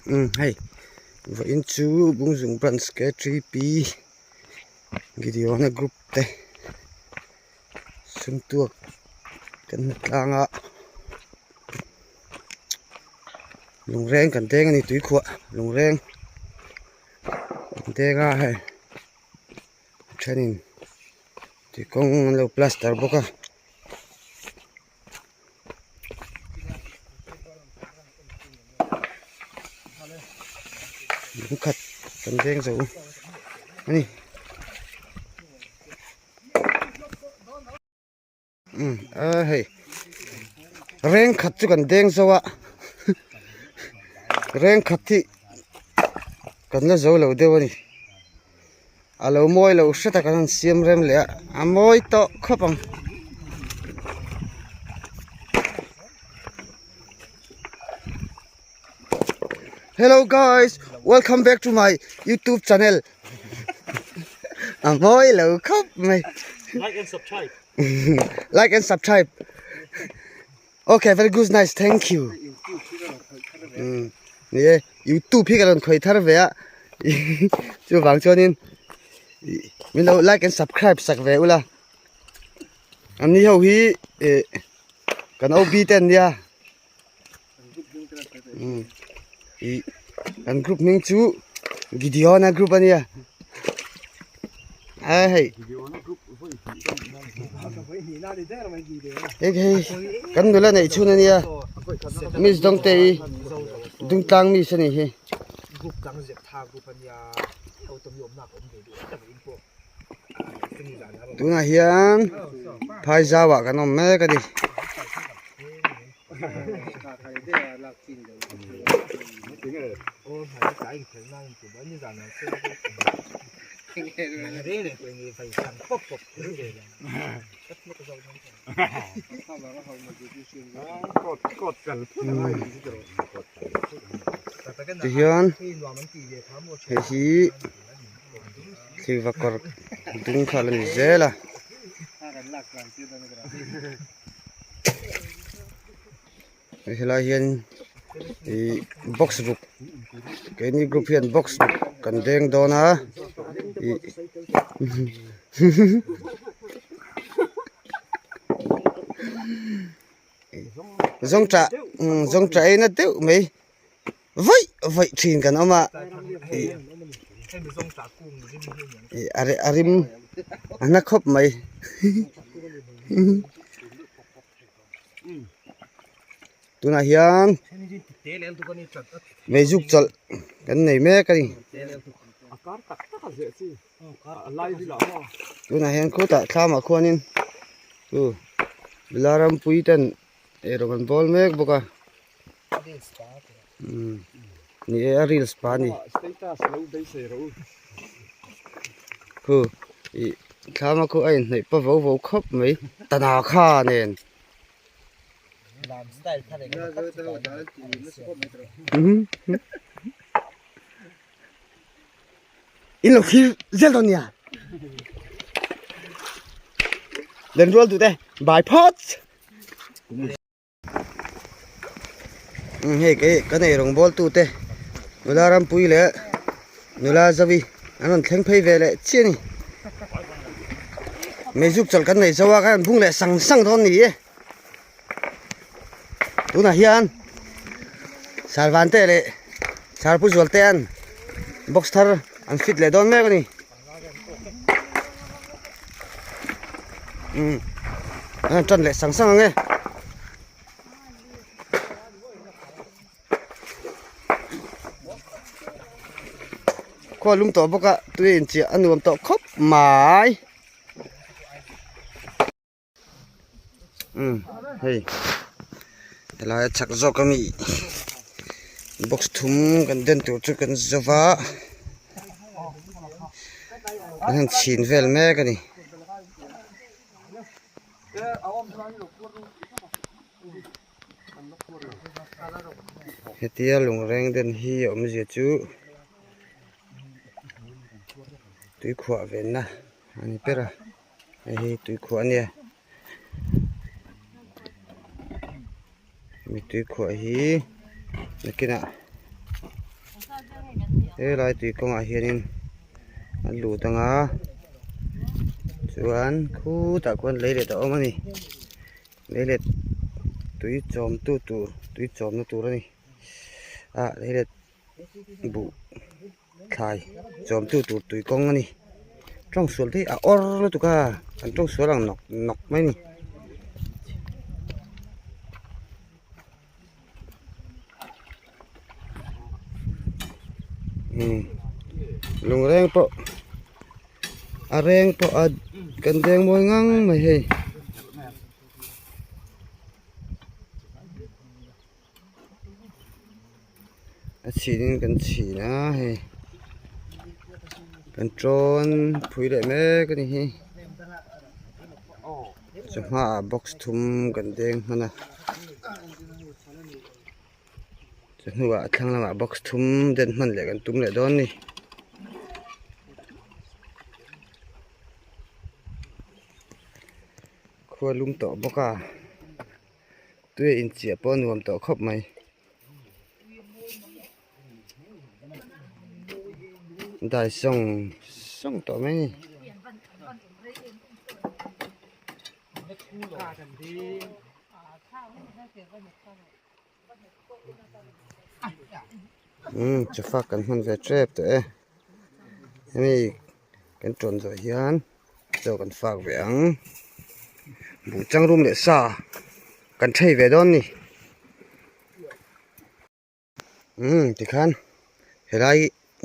Umm hei vawiin chu Bungzung branch K3P Gideona group te sumtuak kan hmu tlang a lungreng kan deng a ni tuikhuah lungreng kan deng a hei a thenin tuikawng an lo plaster bawk a. Lungkhat kan veng zo a ni umm a hei reng khat chu kan deng zo a reng khat hi kan la zo lo deuh a ni a lo mawi lo hret a kan han siam rem leh a a mawi tawh khawp ang. Hello guys welcome back to my youtube channel a mawi lo khawp mai Like and subscribe. like and subscribe okay very good nice thank you um ni e youtube hi ka rawn khawi thar ve a chuvang chuanin min lo like and subscribe sak ve ula an ni ho hi eh kan OB te an nia um ih kan group hming chu Gideona group a nia a hei hei hei kan nula neih chhun a nia miss dawngte i dungtlang miss a nih hi. Tunah hian phai zau ah kan awm mek a ni. Tihian hei hi thirva kawr dung kha a la ni zel a. Helai hian ih box ruk keini group hian box ruk kan deng dawn a ih zawngṭah zawngṭah ei na deuh mai vaih vaih thin kan awm a ih a rim a na khawp mai. Tunah hian meizuk chawlh kan nei mek a ni. Tunah hian khutah thlamah khuanin chu nula rampui ten eirawng an bawl mek bawk a. Ni e a reels pa a ni. Khu ih thlama khu a inhnaih pa vo vo khawp mai tana kha nen. In lo thlir zel dawn nia. Lenrual duh te bai phawt. Hei kei ka nei rawngbawl tu te nula rampui leh nula zawi an rawn thleng phei ve leh chiah a ni meizuk chawlh kan nei zo a kan rawn bung leh sang sang dawn a ni e tunah hian sarvan te leh sarpu zual te an box thar an fit leh dawn mek a ni. Umm tan leh sang sang ang e. Khaw lum tawh bawk a tui a inchiah a nuam tawh khawp mai. Umm hei helai a chak zawk ami box thum kan den tur chu kan zo va kan han chhin vel mek a ni. Hetia lungreng den hi a awmzia chu tuikhuah venna a ni ber a. Hei hi tuikhuah a nia hemi tuikhuah hi nakinah. Helai tui kawngah hianin an lut ang a chuan khutah khuan lei let a awm a ni lei let tui chawm tu tur tui chawmna tur a ni ah lei let buh thlai chawm tu tur tui kawng a ni tawng sual te hi a awr lutuk a an tawng sual ang nawk nawk mai a ni. Lung reng pawh a reng pawh a kan deng mawi ngang mai hei. A chhin in kan chhin a hei kan tawn phui leh mek a ni hi chawhma ah box thum kan deng hman a chawhnuah a thlang lamah box thum den hman leh kan tum leh dawn a ni. Khua lum tawh bawk a. Tui a inchiah pawh a nuam tawh khawp mai. Dai sawng sawng tawh mai a ni. Umm chawfak kan hman ve tep tawh e. Hemi kan tawn zawh hian chaw kan fak ve ang. Buh chang rum leh sa kan thei ve dawn a ni. Umm tikhan helai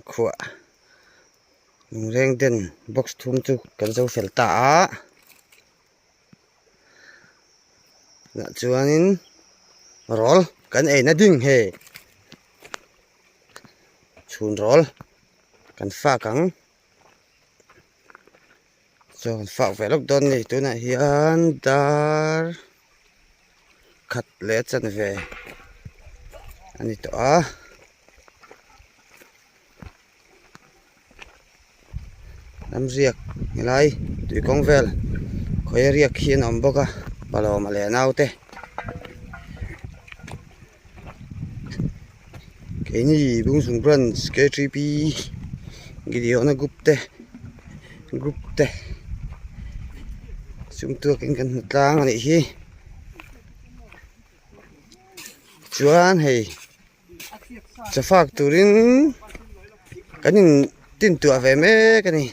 khuah lungreng den box thum chu kan zo fel ta a. Nah chuanin rawl kan ei na ding hei chhun rawl kan fak ang chaw kan fak ve lawk dawn a ni tunah hian dar khat leh a chanve a ni tawh a. Ramriak helai tuikawng vel khawi a riak hi an awm bawk a Palawma leh a naute keini Bungzung branch K3P Gideon-a group te group te chungtuakin kan hmu tlang a nih hi chuan hei. Chafak turin kan in tintuah ve mek a ni.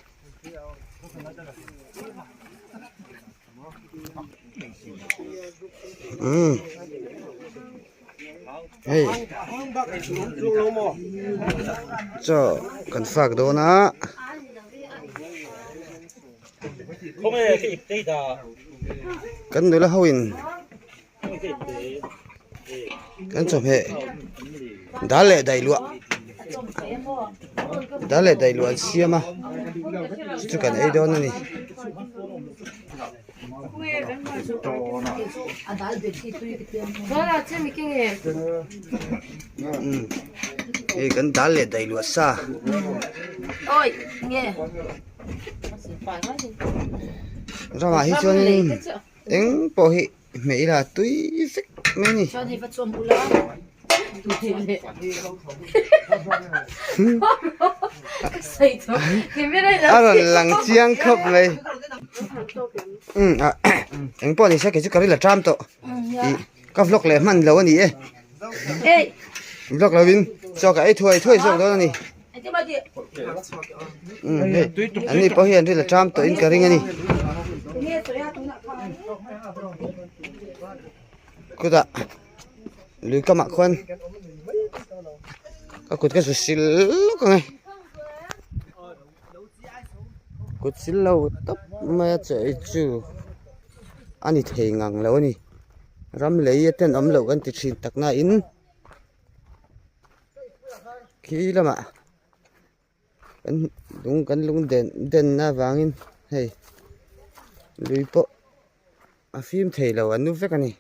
Umm hei chaw kan fak dawn a. Kan nula ho in. Kan chawhmeh dal leh daih luah dal leh daih luah an siam a chu chu kan ei dawn a ni. Hei kan dal leh daih luah sa. Ramah hi chuanin eng pawh hi. Hmeh ila tui vek mai a ni. A rawn lang chiang khawp mai. Umm ah eng pawh ni se kei chu ka ril a ṭam tawh. Ih ka vlog leh hman lo a ni e. Vlog lovin chaw ka ei thuai thuai zawk dawn a ni. Umm hei an ni pawh hi an ril a ṭam tawhin ka ring a ni. Kutah lui kamah khuan ka kut ka zu sil lawk ang e. Kut sil lo tawp mai a chaw ei chu a ni thei ngang lo a ni. Ram lei a tenawm loh kan ti thin tak nain. Khi lamah kan lung kan lung den denna avangin hei lui pawh a fim thei lo an nu vek a ni.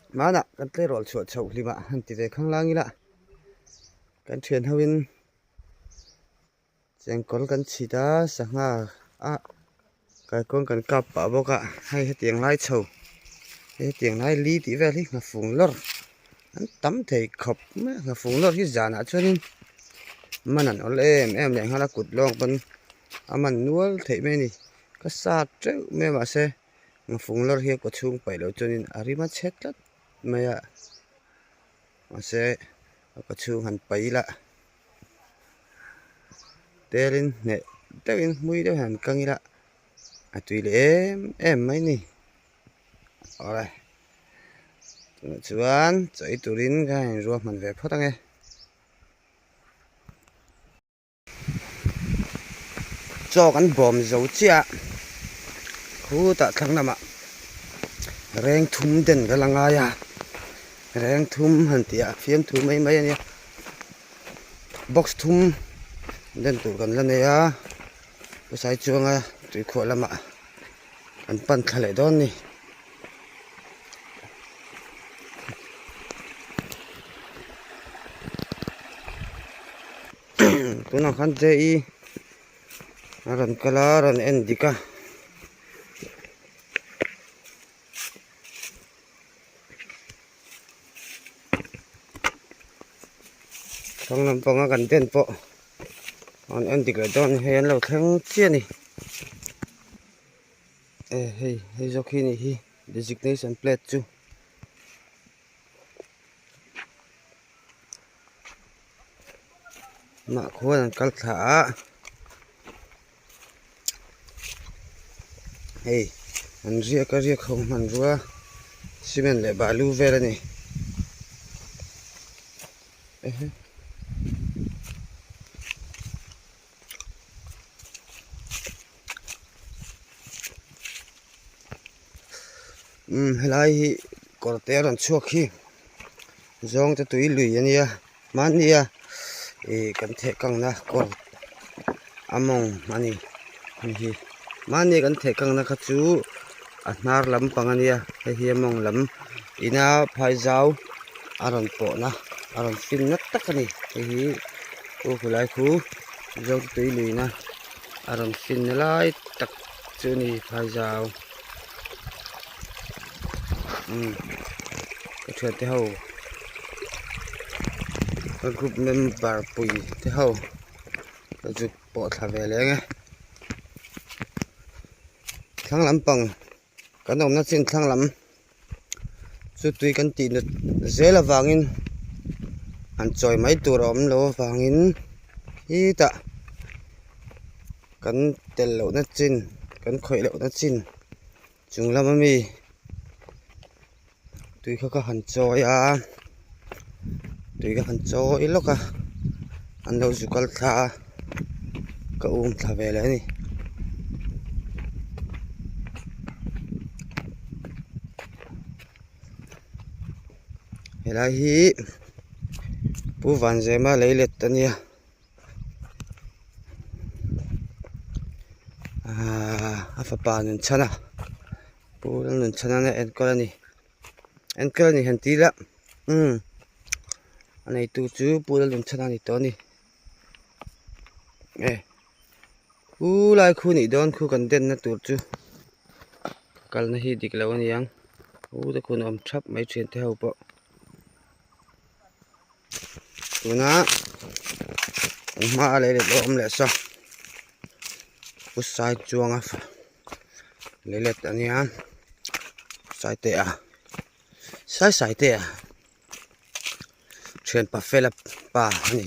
Hmanah kan tleirawl chhuah chhoh hlimah han ti ve khanglang ila kan thian hoin. Chengkawl kan chhit a sangha a. Kaikuang kan kap pah bawk a hei hetiang lai chho hetiang lai li tih vel hi nghafung lawr an tam thei khawp mai a nghafung lawr hi zanah chuanin man an awl em em leh nghal a kut lawng pawn a man nual theih mai a ni ka sat teuh mai a mahse nghafung lawr hi a kaw chhung paih loh chuanin a rim a chhe tlat mai a mahse a kaw chhung han paih ila. Telin hneh deuhin hmui deuh hian an kang ila a tui leh em em mai ni awle tunah chuan chaw ei turin ka han ruahman ve phawt ange. Chaw kan bawm zo chiah a khutah thlang lamah reng thum den ka la ngai a reng thum han tih ah fiamthu mai mai a nia. Box thum den tur kan la nei a husai chuanga tuikhuah lamah an pan thla leh dawn a ni. Tunah khan J E a rawn kal a a rawn en dik a. Thlang lampanga kan den pawh an en dik leh dawn hei an lo thleng chiah a ni e hei hei zawk hi nih hi designation plate chu. Mah khuan an kal thla a hei an riak a riak ho hmanrua cement leh balu vel a ni umm helai hi kawr te a rawn chhuak hi zawng te tui lui a nia hmanni a ih kan theh kangna kawr a mawng a ni hei hi hmanni a kan theh kangna kha chu a hnar lampang a nia hei hi a mawng lam ina phai zau a rawn pawhna a rawn fin na tak a ni hei hi khu khulai khu zawng te tui luina a rawn fin na lai tak chu a ni phai zau umm ka thian te ho ka group member pui te ho ka zuk pawh thla ve leh ang e thlang lampang kan awmna chin thlang lam chu tui kan tih nut zel avangin han chawi mai tur a awm loh avangin hetah kan tel lohna chin kan khawih lohna chin chung lama mi tui kha ka han chawi a tui ka han chawi lawk a an lo zu kal thla a ka um thla ve leh a ni. Helai hi Pu Vanzema lei let a nia ahh a fapa nun chhan a Pu Lalnunchhana a enkawl a ni enkawl a ni han ti ila umm a neitu chu Pu Lalnunchhana a ni tawh a ni e u lai khu nih dawn khu kan denna tur chu ka kalna hi dik lo a ni ang u te khun a awm thap mai thian te ho pawh tuna an hma a lei let lo awm leh saw pu sai chuanga. Leilet a nia saite a sai saite a thianpa fela pa a ni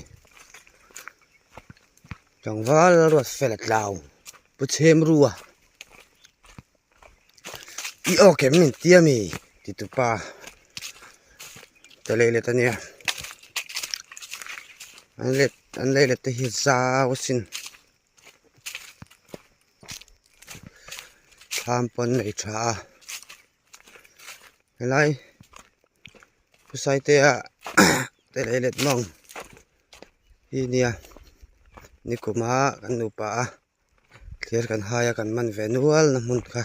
tlangval ruat fela tlau pu chhem ru a i aw kem min tia mi ti tu pa ta leilet a nia an let an leilet te hi zau asin. Thlam pawn nei tha a helai khusaite ah te leh let mawng hi nia nikuma kan nupa a thlir kan hai a kan man ve nual na hmun kha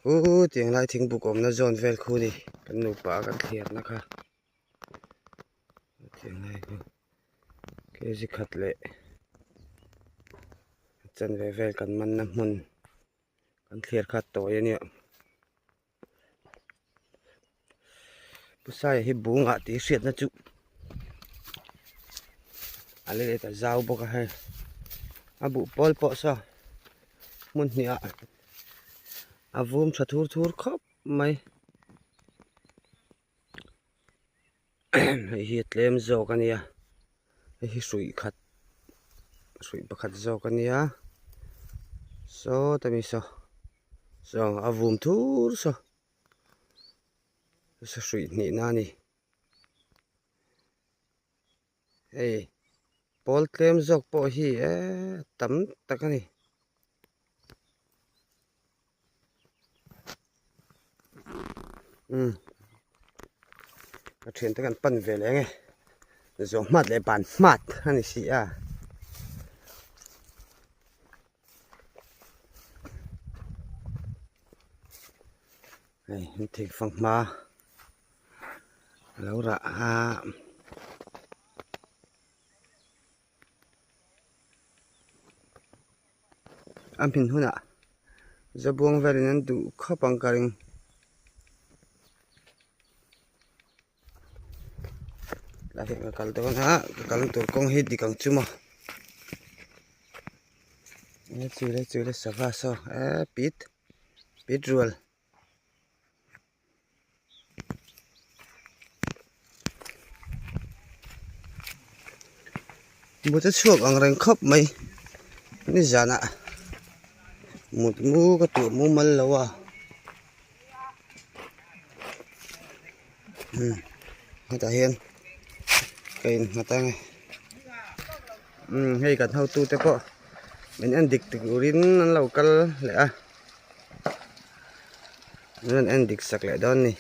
khu tiang lai thingbuk awmna zawn vel khu ni kan nupa a kan thlir na kha. Tiang lai hi kg khat leh Chanve vel kan manna hmun kan thlir kha tawi a nia. Pu Saia hi bungah tih hriatna chu a la let a zau bawk a hei a buh pawl pawh saw hmun hnih ah a vum tha thur thur khawp mai hei hi a tlem zawk a nia hei hi hruih khat hruih pakhat zawk a nia saw ta mi saw saw a vum thur saw saw hruih hnih na a ni hei pawl tlem zawk pawh hi eee tam tak a ni. Umm ka thiante kan pan ve leh ange zawh hmat leh ban hmat a ni si a. Hei an thei fanghma a lo rah a. A hmin hunah zabuang velin an duh khawp ang ka ring. Tlai hian ka kal dawn a ka kalna tur kawng hi dik ang chu maw e chu le chu le sava saw e pit pit rual. Mut a chhuak ang reng khawp mai nizanah mut mu ka tuah mumal lo a umm hetah hian ka innghat ang e umm hei kan hotute pawh min en dik turin an lo kal leh a. An rawn en dik sak leh dawn ni.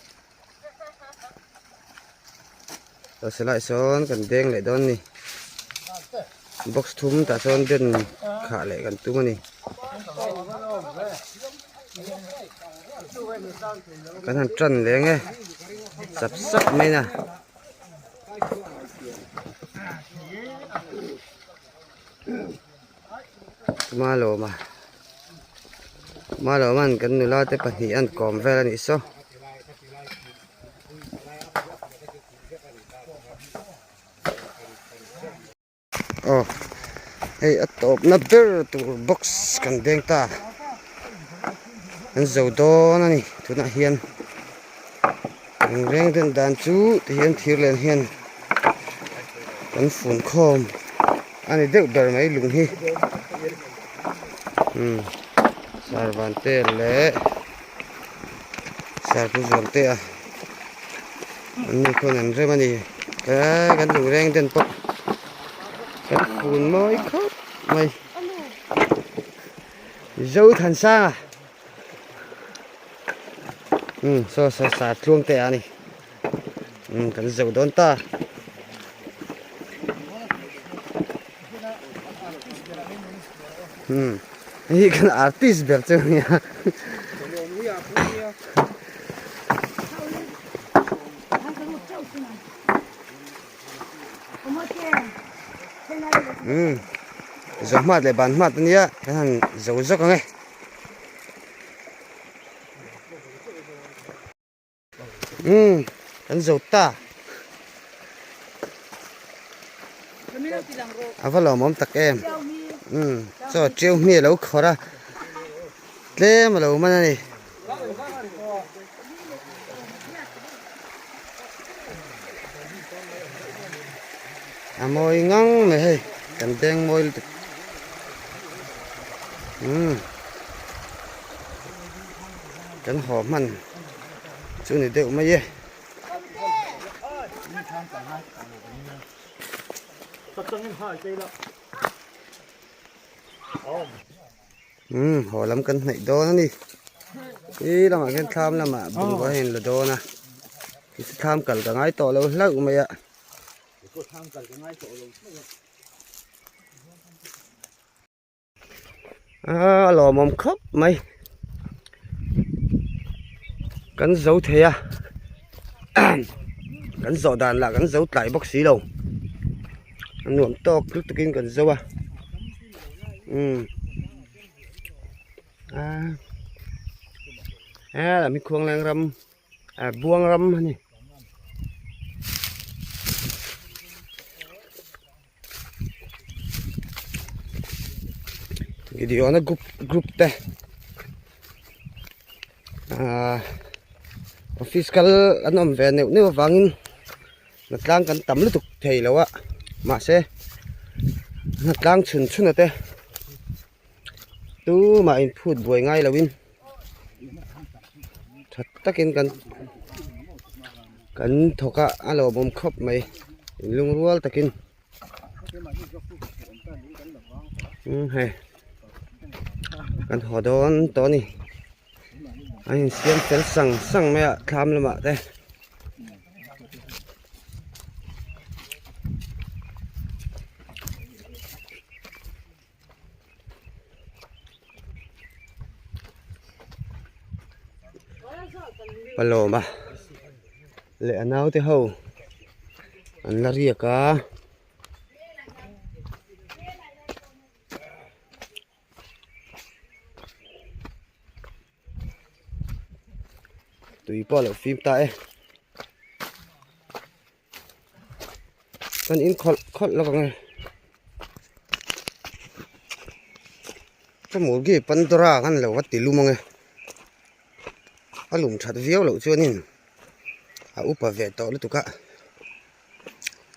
Tawh sawn kan deng leh dawn ni. Box thum tah chuan den khah leh kan tum a ni. Kan han tan leng e sap sap mai na. Malawma Malawma'n kan nula te pahnih an kawm vel a nih saw. Aw hei a tawpna ber tur box kan beng ta an zo dawn a ni tunah hian eng reng den dan chu ti hian thir len hian kan fun khawm. A ni deuh ber mai lung hi umm sarvan te leh sarpu zuam te a an ni khawn an rem a ni eee kan lung reng den pawh kan fun mawi khawp mai Zothansanga umm saw saw sar tluang te a ni. Umm kan zo dawn ta. Umm hei kan artist ber chu ania. Umm zo hmat leh ban hmat ania kan han zo zawk ang e. Umm kan zo ta a va lawmawm tak em umm chaw tiu hmi a lo khawrh a tlem a lo man a ni. A mawi ngang mai hei kan beng mawi lutuk umm. Kan haw hman chu ni deuh mai e. Umm haw lam kan hnaih dawn a ni. Khi lamah khian thlam lamah bungrua hian la dawn a. Thlam kal ka ngai tawh lo hlauh mai a. A lawmawm khawp mai kan zo thei a kan zawh dan lah kan zo tlai bawk si lo a nuam tawk lutuk in kan zo a umm. A he lam hi khuangleng ram ah buang ram a ni. Gideon-a group group te ah office kal an awm ve neuh neuh avangin hnatlang kan tam lutuk thei lo a mahse hnatlang chhun chhun a te tumah in phut buai ngai lo in tha takin kan kan thawk a a lawmawm khawp mai in lungrual takin umm hei kan haw dawn tawh a ni an insiam fel sang sang mai a thlam lamah te. Palawma leh a naute ho an la riak a. Tui pawh a lo fim ta e. Kan in khawlh khawlh lawk ang e. Ka murgi pandora khan lo va ti lum ang e. A lum that viau loh chuanin a upa ve tawh lutuk a.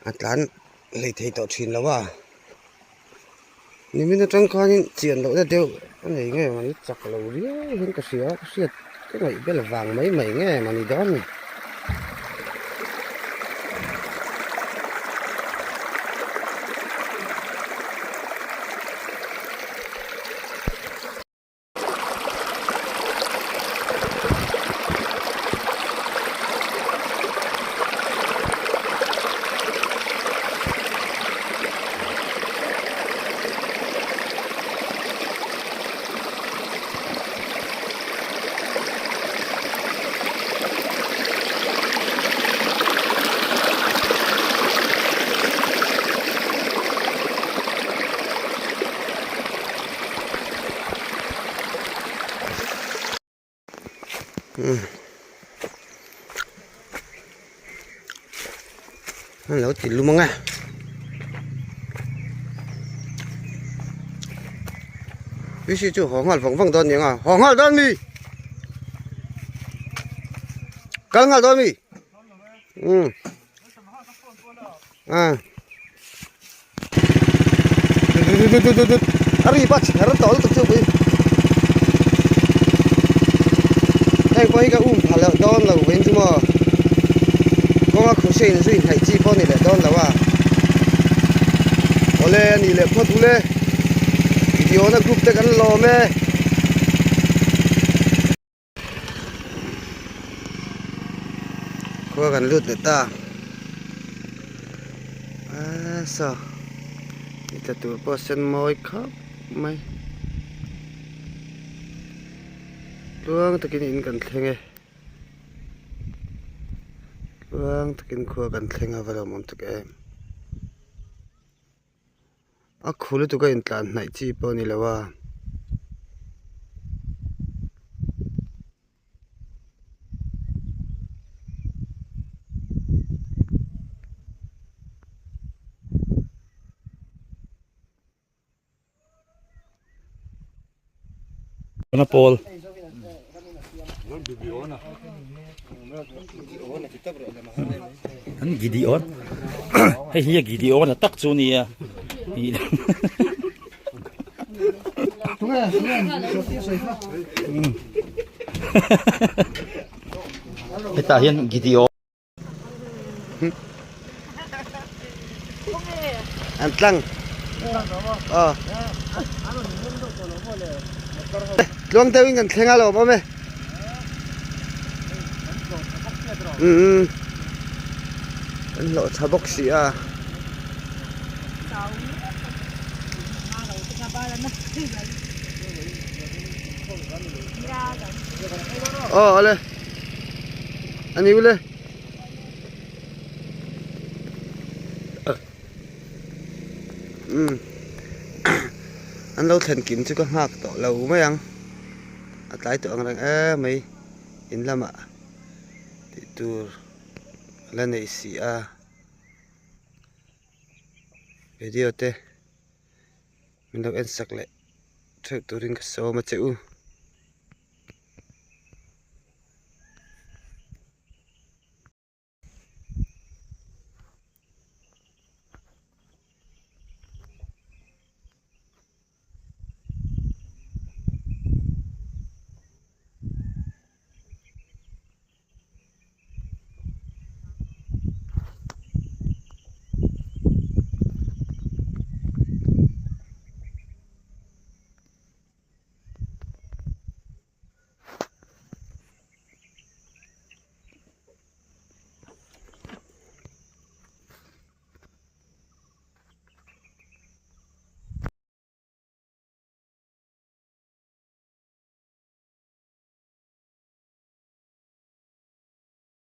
A tlan hlei thei tawh thin lo a. Nimin atang khanin chian lohna deuh a nei nge mawni chak lo riau hian ka hria ka hriat ka ngaih bel vang mai mai nge mawni dawn ni. An lo ti lum ang e bc chu haw nghal vang vang dawn aniang a haw nghal dawn mi kal nghal dawn mi umm a a ri pawh a chher tawh lutuk chu pui heng pawh hi ka um phah loh dawn lo vawiin chu maw kawnga khurhse in zui hnaih chi pawh a ni leh dawn lo a awle a nih leh phawt ule video na group te kan lawm e. Khua kan lut leh ta aaa saw ni tla tur pawh a sen mawi khawp mai tluang takin in kan thleng e tluang takin khua kan thleng a va lawmawm tak em. A khu lutuk a intlan hnaih chi pawh a ni lo a. Na pawl. An Gideon. Hei hi a Gideon a tak chu nia. Hetah hian Gideon. An tlang aw tluang deuhin kan thleng a lawm awm e umm kan hlawh tha bawk si a. Aw awle a ni ule. Umm an lo thlen kim chu ka nghak tawh lo mai ang. A tlai tawh ang reng em mai in lamah tih tur a la nei si a video te min lo en sak leh theuh turin ka sawm a che u.